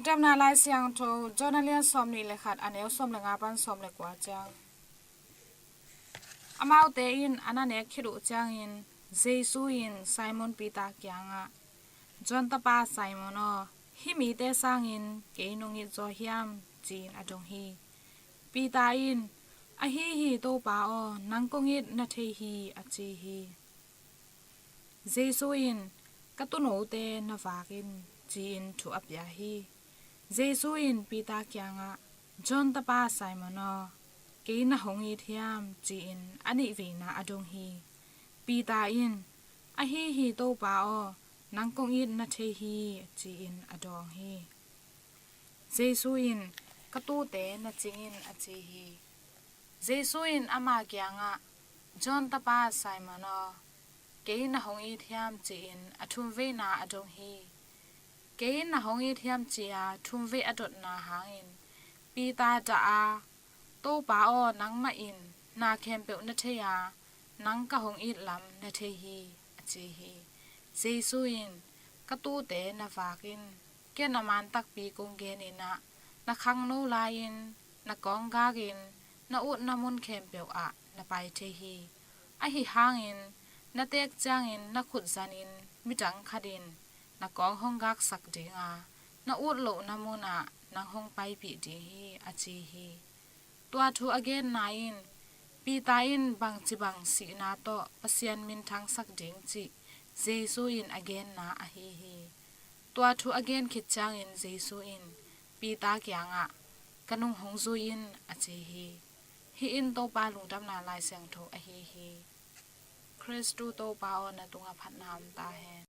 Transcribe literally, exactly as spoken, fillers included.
Lungdamna Lai Siangtho, John a lian sawmnih le khat, a neu sawm le nga pan sawm le kua ciang. Amaute in a na nek khit uh ciangin Jesu in Simon Peter kiangah, "John tapa Simon aw, hih mite sangin kei nong it zaw hiam?" ci-in a dong hi. Peter in, "Ahi hi, Topa aw, nang kong it na thei hi," a ci hi. Jesu in, "Ka tuunote na vak in," ci-in thu a pia hi. Jesu in Peter kiangah, "John tapa Simon aw, kei na hong it hiam?" ci-in a nih veina a dong hi. Peter in, "Ahi hi, Topa aw, nang kong it na thei hi," ci-in a dawng hi. Jesu in, "Ka tuute na cing in," a ci hi. Jesu in ama kiangah, "John tapa Simon aw, kei na hong it hiam?" ci-in a thumveina a dong hi. "Kei na hong it hiam?" ci-a thumvei a dotna hangin Peter dah a, "Topa aw, nangmah in na khempeuh na thei a, nang ka hong it lam na thei hi," a ci hi. Jesu in, "Ka tuute na vak in. Ken a man takpi kong gen in ah, na khangno lai-in, na kawnggak in, na utna mun khempeuh ah na pai thei hi. Ahi hangin na teek ciangin na khut zanin midang khat in na kawng hong gaksak ding a, na ut lohna mun ah nang hong paipih ding hi," a ci hi. Tua thu a genna in Peter in bangci bang sihna tawh Pasian minthangsak ding cih Jesu in a genna ahi hi. Tua thu a gen khit ciangin Jesu in Peter kiangah, "Ka nung hong zui in," a ci hi. Hih in Topa Lungdamna Lai Siangtho ahi hi. Khristu Topa aw, na tungah phatna om ta hen.